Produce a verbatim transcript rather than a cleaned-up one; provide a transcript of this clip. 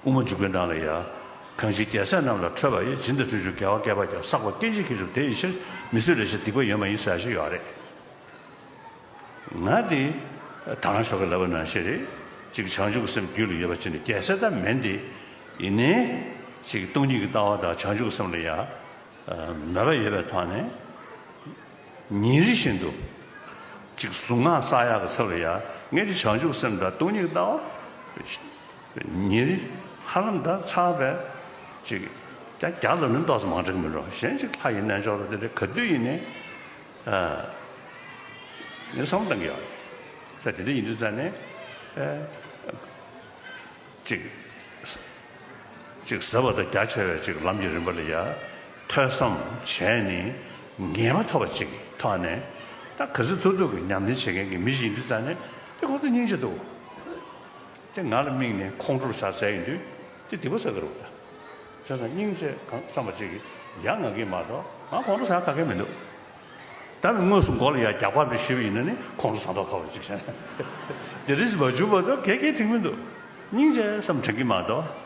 དབུ་མ་འཇུག་པའི་ནང་ལ་ཡང་། གང་ཕྱིར་རྒྱལ་སྲས་རྣམས་ལ་ཁྲོས་པ་ཡི། སྦྱིན་དང་སྤྲུལ་གྱུར་དགེ་བ་བསྐལ་པ་བརྒྱ། བསགས་པ་སྐད་ཅིག་གིས་འཇོམས་དེ་ཡི་ཕྱིར། མི་བཟོད་ལས་བྱུང་སྡིག་པ་ཡོད་མ་ཡིན་ཟེར་ཞིག་ཡོད་རེད། ང་དེ་ད་རང་ཞོགས་ཀྱི་ལབ་པ་ནང་བཞིན་རེད། ཅིག་བྱང་ཆུབ་སེམས་རྒྱུད་ལ་ཡོད་པ་ཅིག་ནི་རྒྱལ་སྲས་ད་མིན་ཏེ། ཡིན་ནའི་ཅིག་སྟོང་ཉིད་ཀྱི་ལྟ་བ་དང་བྱང་ཆུབ་སེམས་ལ་ཡང་མོས་པ་ཡོད་པའི་ཐོག་ནས། ཉིན་རེ་བཞིན་དུ་ཅིག་གཟུངས་སྔགས་བསགས་ཡག་གི་ཚབ་ལ་ཡང་ངས་དེ་བྱང་ཆུབ་སེམས་དང་སྟོང་ཉིད་ཀྱི་ལྟ་བ། ཉིན་རེ་ཧ་ལམ་ད་ཚར་བས་ཅིག་བརྒྱ་བརྒྱ་ལ་ནི་ཏོག་ཙམ་མང་དྲགས་མི་འགྲོ། གཞན་ཅིག་ལྷ་ཡི་རྣལ་འབྱོར་པ་དེ་འདྲ་ག་དུས་ཡིན་ནའི་ཨ་ངས་བསམ་བློ་གཏང་གི་ཡོད་རེད། ས་དེ་འདྲ་ཡིན་དུས་ཙང་ནས་ཨ་ཅིག་ཅིག་ཟབ་པ་དང་རྒྱ་ཆེ་བའི་ཅིག་ལམ་གྱི་རིམ་པ་ལ་ཡ་ཐོས་བསམ་བྱས་ནས་ངེས་པ་ཐོབ་པ་ཅིག་གི་ཐོག་ནས། ད་ག་ཚོད་ཐུབ་ཐུབ་ཀྱི་ཉམས་ལེན་བྱེད་མཁན་གྱི་མི་ཞིག་ཡིན་དུས་ཙང་ནས་དེ་ཁོ་ཚོ་སྙིང་རྗེ་འདུག་དེ་ང་ལ་དམིགས་ནས་ཁོང་ཁྲོ་བཞག་ཟེར་ཡིན་དུས་དེ་སྡིག་པ་བསགས་ཀྱི་རེད་པ། ད་བྱས་ཙང་སྙིང་རྗེ་གང་བསམ་པ་ཅིག་གིས་ཡ་ང་གིས་མ་གཏོགས་ང་ཁོང་ཁྲོ་ཟ་ག་གེ་མི་འདུག་ད་མི་དངོས་སུ་མགོ་ལ་ཡ་རྒྱག་པ་རེ་ཞུས་པ་ཡིན་ན་ནི་ཁོང་ཁྲོ་ཟ་མདོག་ཁ་པོ་ཅིག་བྱས། དེ་རིས་མ་བྱུང་བར་དུ་ག་གེ་དྲན་གྱི་མི་འདུག་སྙིང་རྗེ་བསམ་དྲན་གྱི་མ་གཏོགས།